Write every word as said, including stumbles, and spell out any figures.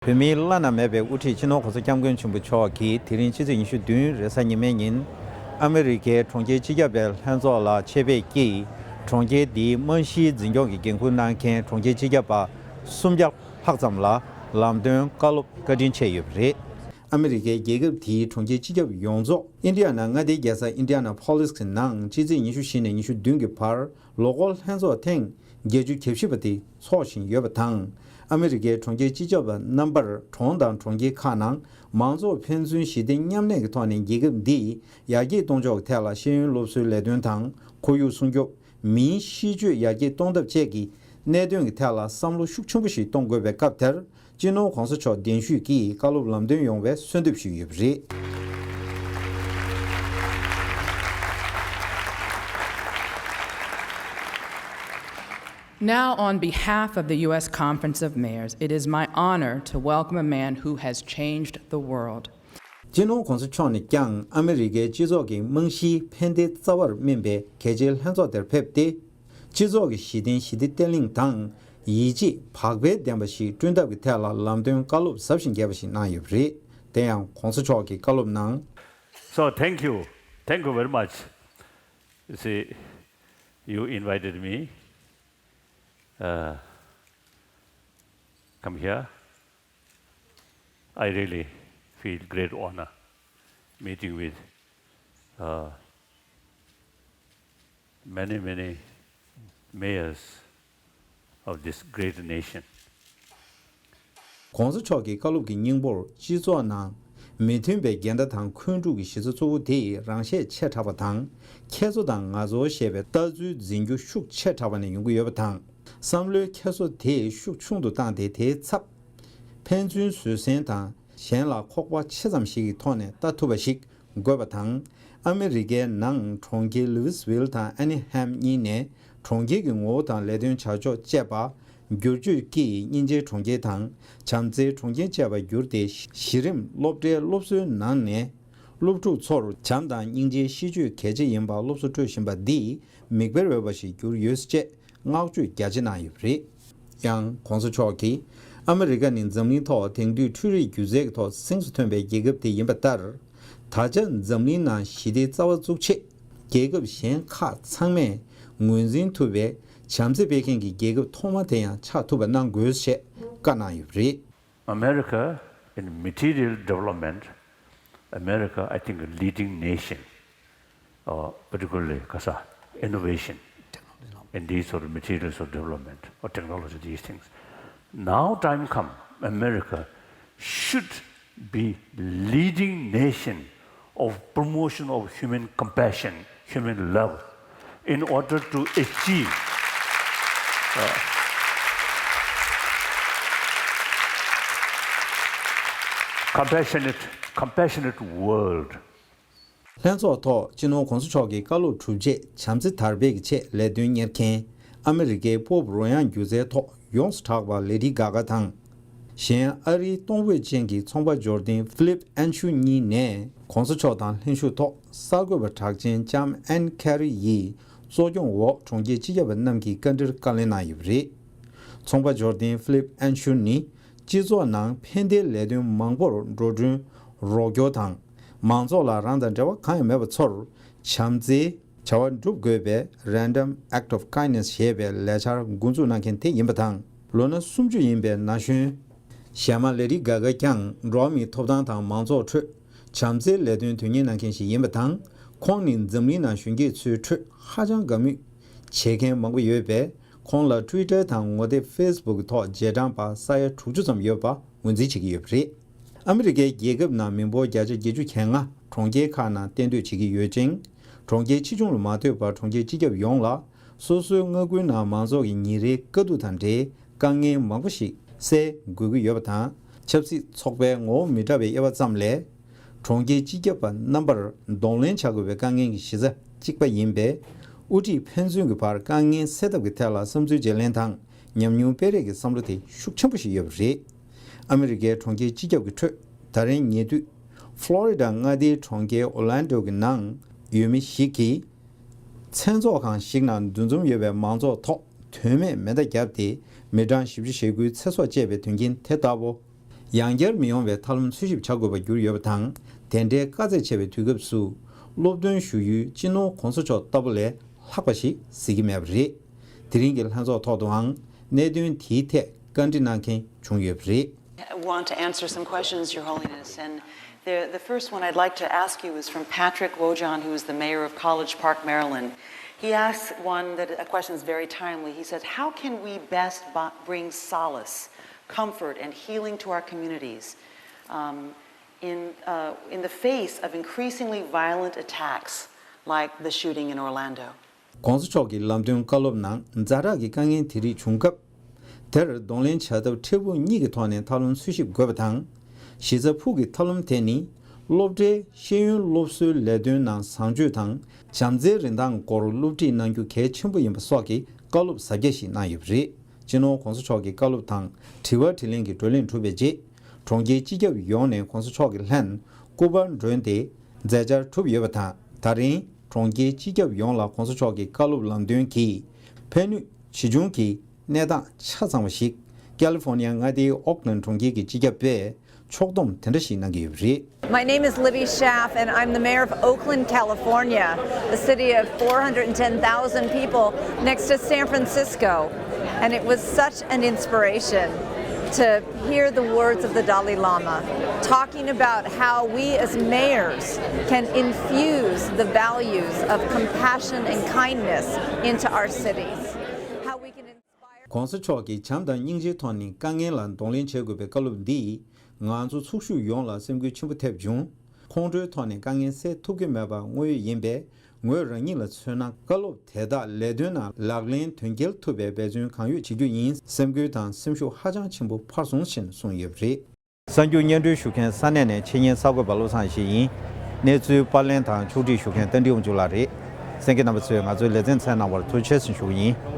བོད་མིའི་བླ་ན་མེད་པའི་དབུ་ཁྲིད་སྤྱི་ནོར་༸གོང་ས་༸སྐྱབས་མགོན་ཆེན་པོ་མཆོག་གིས་དེ་རིང་ཕྱི་ཚེས་ཉི་ཤུ་བདུན་རེས་གཟའ་ཉི་མའི་ཉིན་ཨ་མི་རི་ཀའི་གྲོང་ཁྱེར་སྤྱི་ཁྱབ་པའི་ལྷན་ཚོགས་ལ་ཆེད་ཕེབས་ཀྱིས་གྲོང་ཁྱེར་འདིའི་རྨང་གཞིའི་འཛིན་སྐྱོང་གི་འགན་འཁུར་གནང་མཁན་གྲོང་ཁྱེར་སྤྱི་ཁྱབ་པ་སུམ་བརྒྱ་ལྷག་ཙམ་ལ་ལམ་སྟོན་བཀའ་སློབ་བཀའ་དྲིན་ཆེ་ཡོད་པ་རེད། ཨ་མི་རི་ཀའི་རྒྱལ་ཁབ་དེའི་གྲོང་ཁྱེར་སྤྱི་ཁྱབ་ཡོངས་རྫོགས་ཨིན་ཌི་ཡ་ན་མངའ་སྡེའི་རྒྱལ་ས་ཨིན་ཌི་ཡ་ན་ཕོ་ལིས་ཀྱི་ནང་ཕྱི་ཚེས་ཉི་ཤུ་བཞི་ནས་ཉི་ཤུ་བདུན་གྱི་བར་ལོ་འཁོར་ལྷན་ཚོགས་ཐེངས་བརྒྱད་ཅུ་གྱ་བཞི་པ་དེ་འཚོགས་བཞིན་ཡོད་པ་དང་། ཨ་མི་རི་ཀའི་གྲོང་ཁྱེར་སྤྱི་ཁྱབ་པ་རྣམ་པར་གྲོང་དང་གྲོང་ཁྱེར་ཁག་ནང་མང་ཚོགས་ཕན་ཚུན་ཞི་བདེ་མཉམ་གནས་ཀྱི་ཐོག་ནས་རྒྱལ་ཁབ་འདི་ཡར་རྒྱས་གཏོང་ཕྱོགས་ཀྱི་ཐད་ལ་ཤེས་ཡོན་སློབ་གསོའི་ལས་དོན་དང་ཁོར་ཡུག་སྲུང་སྐྱོབ། མིའི་གཤིས་སྤྱོད་ཡར་རྒྱས་གཏོང་ཐབས་བཅས་ཀྱི་གནད་དོན་གྱི་ཐད་ལ་བསམ་བློ་ཤུགས་ཆེན་པོ་ཞིག་གཏོང་དགོས་པའི་སྐབས་དེར། སྤྱི་ནོར་༸གོང་ས་མཆོག་གདན་ཞུས་ཀྱིས་བཀའ་སློབ་ལམ་སྟོན་ཡོང་བའི་གསོལ་འདེབས་ཞུས་ཡོད་པ་རེད། Now, on behalf of the U S Conference of Mayors, it is my honor to welcome a man who has changed the world. སྤྱི་ནོར་༸གོང་ས་མཆོག་ནས་ཀྱང་ཨ་མི་རི་ཀའི་སྤྱི་ཚོགས་ཀྱི་རྨང་གཞིའི་ཕན་བདེ་རྩ་བར་སྨིན་པའི་གལ་ཆེའི་ལྷན་ཚོགས་དེར་ཕེབས་ཏེ། སྤྱི་ཚོགས་ཀྱི་གཞི་རྟེན་ཞི་བདེ་བརྟན་ལྷིང་དང་ཡིད་ཆེས་བག་ཕེབས་ལྡན་པ་ཞིག་བསྐྲུན་ཐབས་ཀྱི་ཐད་ལ་ལམ་སྟོན་བཀའ་སློབ་ཟབ་ཞིང་རྒྱས་པ་ཞིག་གནང་ཡོད་པ་རེད། དེ་ཡང་༸གོང་ས་མཆོག་གིས་བཀའ་སློབ་ནང་། So, thank you. Thank you very much. You see, you invited me, uh, come here. I really feel great honor meeting with, uh, many, many mayors of this great nation. ༸གོང་ས་མཆོག་གི་བཀའ་སློབ་ཀྱི་སྙིང་པོར་སྤྱི་ཚོགས་ནང་མི་མཐུན་པའི་འགལ་ཟླ་དང་འཁོན་འཁྲུག་གི་གཞི་རྩ་གཙོ་བོ་དེ་རང་ཤེད་ཆེ་དྲགས་པ་དང་། ཁྱེད་ཚོ་དང་ང་ཚོ་ཞེས་པའི་ལྟ་ཚུལ་འཛིན་རྒྱུ་ཤུགས་ཆེ་དྲགས་པ་ནས་ཡོང་གི་ཡོད་པ་དང་། བསམ་བློའི་འཁྱེར་སོ་དེ་ཤུགས་ཆུང་དུ་བཏང་སྟེ་དེའི་ཚབ། ཕན་ཚུན་བཟོད་བསྲན་དང་གཞན་ལ་ཁོག་པ་ཆེ་ཙམ་ཞིག་གི་ཐོག་ནས་ལྟ་ཐུབ་པ་ཞིག་དགོས་པ་དང་། ཨ་མི་རི་ཀའི་ནང་གྲོང་ཁྱེར་ལུའི་སི་ཝིལ་དང་ཨ་ནི་ཧེམ་གཉིས་ནས་གྲོང་ཁྱེར་གྱི་ངོ་བོ་དང་ལས་དོན་བྱ་ཕྱོགས་བཅས་པ་བསྒྱུར་བཅོས་ཀྱིས་སྙིང་རྗེའི་གྲོང་ཁྱེར་དང་བྱམས་བརྩེའི་གྲོང་ཁྱེར་བཅས་པར་བསྒྱུར་ཏེ། གཞི་རིམ་སློབ་གྲྭའི་སློབ་གསོའི་ནང་ནས་སློབ་ཕྲུག་ཚོར་བྱམས་དང་སྙིང་རྗེའི་གཤིས་སྤྱོད་གལ་ཆེ་ཡིན་པ་སློབ་གསོ་སྤྲོད་བཞིན་པ་འདིས་མིག་དཔེར་འོས་པ་ཞིག་གྱུར་ཡོད་ཅེས། བསྔགས་བརྗོད་རྒྱ་ཆེ་གནང་ཡོད་པ་རེད། ཡང་༸གོང་ས་མཆོག་གིས་ཨ་མི་རི་ཀ་ནི་འཛམ་གླིང་ཐོག་དེང་དུས་འཕྲུལ་རིག་སྒྱུ་རྩལ་གྱི་ཐོག་གཟེངས་སུ་ཐོན་པའི་རྒྱལ་ཁབ་དེ་ཡིན་པ་ལྟར། ད་ཆ་འཛམ་གླིང་ནང་ཞི་བདེ་རྩ་བ་འཛུགས་ཆེད་རྒྱལ་ཁབ་གཞན་ཁག་ཚང་མས་ངོས་འཛིན་ཐུབ་པའི་བྱམས་བརྩེ་སྤེལ་མཁན་གྱི་རྒྱལ་ཁབ་ཐོག་མ་དེ་ཡང་ཆགས་ཐུབ་པ་གནང་དགོས་ཞེས་བཀའ་གནང་ཡོད་པ་རེད། America in material development, America, I think, a leading nation, uh, particularly kasa innovation in these sort of materials of development or technology, these things. Now time come, America should be leading nation of promotion of human compassion, human love, in order to achieve, uh, compassionate, compassionate world. ལྷན་ཚོགས་ཐོག་སྤྱི་ནོར་༸གོང་ས་མཆོག་གི་བཀའ་སློབ་གྲུབ་རྗེས་བྱམས་བརྩེ་དར་སྤེལ་གྱི་ཆེད་ལས་དོན་གཉེར་མཁན་ཨ་མི་རི་ཀའི་པོབ་རོལ་དབྱངས་སྒྱུ་རྩལ་ཐོག་ཡོངས་སུ་གྲགས་པ་ལེ་ཌི་གྷ་གྷ་དང་། གཞན་ཨ་རིའི་གཏོང་ཕོད་ཅན་གྱི་ཚོང་པ་འབྱོར་ལྡན་ཧྥི་ལིབ་ཨན་ཤུ་གཉིས་ནས་༸གོང་ས་མཆོག་དང་ལྷན་ཞུགས་ཐོག་གསར་འགོད་པ་གྲགས་ཅན་ལྕམ་ཨན་ཁེ་རི་ཡི་གཙོ་སྐྱོང་འོག་གྲོང་ཁྱེར་སྤྱི་ཁྱབ་པ་རྣམས་ཀྱིས་བཀའ་འདྲིར་བཀའ་ལན་གནང་ཡོད་པ་རེད། ཚོང་པ་འབྱོར་ལྡན་ཧྥི་ལིབ་ཨན་ཤུ་ནི་སྤྱི་ཚོགས་ནང་ཕན་བདེའི་ལས་དོན་མང་པོར་འགྲོ་གྲོན་རོགས་སྐྱོར་དང་། མང་ཚོགས་ལ་རང་དང་འབྲེལ་བ་གང་ཡང་མེད་པ་ཚོར་བྱམས་བརྩེའི་བྱ་བ་སྒྲུབ་དགོས་པའི་Random Act of Kindness ཞེས་པའི་ལས་འཆར་འགོ་འཛུགས་གནང་མཁན་དེ་ཡིན་པ་དང་། ལོ་ན་སུམ་ཅུ་ཡིན་པའི་ན་གཞོན་གཞས་མ་ལེ་ཌི་གྷ་གྷ་ཀྱང་འགྲོ་བ་མིའི་ཐོབ་ཐང་དང་མང་ཚོགས་ཁྲོད་བྱམས་བརྩེའི་ལས་དོན་དོན་གཉེར་གནང་མཁན་ཞིག་ཡིན་པ་དང་། ཁོང་ནི་འཛམ་གླིང་ནང་གཞོན་སྐྱེས་ཚོའི་ཁྲོད་ཧ་ཅང་དགའ་མོས་བྱེད་མཁན་མང་པོ་ཡོད་པས། ཁོང་ལ་Twitter དང་ངོ་དེབ་Facebook གི་ཐོག་རྗེས་འབྲང་པ་ས་ཡ་དྲུག་ཅུ་ཙམ་ཡོད་པ་ངོས་འཛིན་བྱེད་ཀྱི་ཡོད་པ་རེད། ཨ་མི་རི་ཀའི་རྒྱལ་ཁབ་ནང་མི་འབོར་བརྒྱ་ཆ་བརྒྱད་ཅུ་གྱ་ལྔ་གྲོང་ཁྱེར་ཁག་ནང་གཏན་སྡོད་བྱེད་ཀྱི་ཡོད་ཅིང་། གྲོང་ཁྱེར་ཆེ་ཆུང་ལ་མ་ལྟོས་པར་གྲོང་ཁྱེར་སྤྱི་ཁྱབ་ཡོངས་ལ་སོ་སོའི་མངའ་ཁུལ་ནང་མང་ཚོགས་ཀྱི་ཉིན་རེའི་དཀའ་སྡུག་དང་འབྲེལ་དཀའ་ངལ་མང་པོ་ཞིག་སེལ་དགོས་ཀྱི་ཡོད་པ་དང་། ཆབ་སྲིད་ཚོགས་པའི་ངོ་བོ་མི་འདྲ་བའི་དབྱེ་བ་ཙམ་ལས། གྲོང་ཁྱེར་སྤྱི་ཁྱབ་པ་རྣམ་པར་གདོང་ལེན་བྱ་དགོས་པའི་དཀའ་ངལ་གྱི་གཞི་རྩ་གཅིག་པ་ཡིན་པས། དབུ་ཁྲིད་ཕན་ཚུན་གྱི་བར་དཀའ་ངལ་སེལ་ཐབས་ཀྱི་ཐད་ལ་བསམ་ཚུལ་བརྗེ་ལེན་དང་ཉམས་མྱོང་སྤེལ་རེས་ཀྱི་བསམ་བློ་དེ་ཤུགས་ཆེན་པོ་ཞིག་ཡོད་པ་རེད། ཨ་མི་རི་ཀའི་གྲོང་ཁྱེར་སྤྱི་ཁྱབ་ཀྱི་ཁྲོད་ད་རིང་ཉེ་དུས་ཕློ་རི་ཌ་མངའ་སྡེའི་གྲོང་ཁྱེར་ཨོ་ལན་ཌོ་གི་ནང་ཡོད་མི་ཞིག་གིས། མཚན་ཚོགས་ཁང་ཞིག་ནང་འདུ་འཛོམས་ཡོད་པའི་མང་ཚོགས་ཐོག་དོན་མེད་མེ་མདའ་བརྒྱབ་སྟེ་མི་གྲངས་བཞི་བཅུ་ཞེ་དགུའི་ཚེ་སྲོག་བཅད་པའི་དོན་རྐྱེན་དེ་ལྟ་བུ། ཡང་བསྐྱར་མི་ཡོང་བའི་ཐབས་ལམ་འཚོལ་ཞིབ་བྱ་དགོས་པར་གྱུར་ཡོད་པ་དང་། དེ་འདྲའི་དཀའ་ཚེགས་ཆེ་བའི་དུས་སྐབས་སུ་སློབ་སྟོན་ཞུ་ཡུལ་སྤྱི་ནོར་༸གོང་ས་མཆོག་ལྟ་བུ་ལས་ལྷག་པ་ཞིག་གཟིགས་ཀྱི་མེད་པ་རེད། དེ་རིང་གི་ལྷན་ཚོགས་ཐོག་ཏུའང་གནད་དོན་དེའི་ཐད་བཀའ་འདྲི་གནང་མཁན་བྱུང་ཡོད་པ་རེད། Want to answer some questions, Your Holiness. And the, the first one I'd like to ask you is from Patrick Wojahn, who is the mayor of College Park, Maryland. He asks one that, a question that's very timely. He says, "How can we best bo- bring solace, comfort, and healing to our communities, um, in, uh, in the face of increasingly violent attacks like the shooting in Orlando?" ༸གོང་ས་མཆོག་གི་ལམ་སྟོན་བཀའ་སློབ་ནང་ཛ་དྲག་གི་དཀའ་ངལ་དེ་རིགས་བྱུང་སྐབས། དེར་གདོང་ལེན་བྱ་ཐབས་འཕྲལ་ཕུགས་གཉིས་ཀྱི་ཐོག་ནས་ཐབས་ལམ་འཚོལ་ཞིབ་དགོས་པ་དང་། གཞི་རྩ་ཕུགས་ཀྱི་ཐབས་ལམ་དེ་ནི། སློབ་གྲྭའི་ཤེས་ཡོན་སློབ་གསོའི་ལས་དོན་ནང་བཟང་སྤྱོད་དང་། བྱམས་བརྩེའི་རིན་ཐང་སྐོར་སློབ་ཁྲིད་གནང་རྒྱུ་གལ་ཆེན་པོ་ཡིན་པ་སོགས་ཀྱི་བཀའ་སློབ་ཟབ་རྒྱས་ཤིག་གནང་ཡོད་པ་རེད། སྤྱི་ནོར་༸གོང་ས་མཆོག་གི་བཀའ་སློབ་དང་དྲི་བ་དྲིས་ལན་གྱི་བགྲོ་གླེང་གྲུབ་པའི་རྗེས། གྲོང་ཁྱེར་སྤྱི་ཁྱབ་ཡོངས་ནས་༸གོང་ས་མཆོག་གི་ལྷན་སྐུ་པར་བསྒྲོན་ཏེ་མཛད་འཆར་གྲུབ་ཡོད་པ་དང་། ད་རིང་གྲོང་ཁྱེར་སྤྱི་ཁྱབ་ཡོངས་ལ་༸གོང་ས་མཆོག་གི་བཀའ་སློབ་ལམ་སྟོན་གྱིས་ཕན་ནུས་ཇི་བྱུང་གི་གནས་སྟངས་ཆ་ཚང་བ་ཞིག་ཀ་ལི་ཧྥོ་ནི་ཡ་མངའ་སྡེའི་ཨོག་ལན་གྲོང་ཁྱེར་གྱི་སྤྱི་ཁྱབ་པས་ཕྱོགས་བསྡོམས་དེ་འདྲ་ཞིག་གནང་གི་ཡོད་པ་རེད། My name is Libby Schaaf, and I'm the mayor of Oakland, California, a city of four hundred ten thousand people next to San Francisco. And it was such an inspiration to hear the words of the Dalai Lama talking about how we as mayors can infuse the values of compassion and kindness into our cities. How we can inspire. ༸གོང་ས་མཆོག་གིས་བྱམས་དང་སྙིང་རྗེའི་ཐོག་ནས་དཀའ་ངལ་ལ་གདོང་ལེན་བྱེད་དགོས་པའི་བཀའ་སློབ་འདིས་ང་ཚོ་ཚོགས་ཞུགས་ཡོངས་ལ་སེམས་འགུལ་ཆེན་པོ་ཐེབས་བྱུང་། ཁོང་ཁྲོའི་ཐོག་ནས་དཀའ་ངལ་སེལ་ཐུབ་ཀྱི་མེད་པ་དངོས་ཡོད་ཡིན་པས། ངོས་རང་ཉིད་ལ་མཚོན་ན། བཀའ་སློབ་དེ་དག་ལས་དོན་ནང་ལག་ལེན་དོན་འཁྱོལ་ཐུབ་པའི་འབད་བརྩོན་གང་ཡོད་བྱེད་རྒྱུ་ཡིན། སེམས་འགུལ་དང་སེམས་ཤུགས་ཧ་ཅང་ཆེན་པོ་འཕར་སོང་ཞེས་གསུངས་ཡོད་པ་རེད། གསར་འགྱུར་སྙན་སྒྲོན་ཞུ་མཁན་ས་གནས་ནས་འཆད་ཉན་གསར་འགོད་པ་བློ་བཟང་ཡེ་ཤེས་ཡིན། གནས་ཚུལ་པར་ལེན་དང་ཕྱོགས་སྒྲིག་ཞུ་མཁན་རྟ་མགྲིན་དབང་ཕྱུག་ལགས་རེད། གསན་མཁན་རྣམ་པ་ཚོས་ང་ཚོའི་ལེ་ཚན་གསན་གནང་བར་ཐུགས་རྗེ་ཆེ་ཞུ་གི་ཡིན།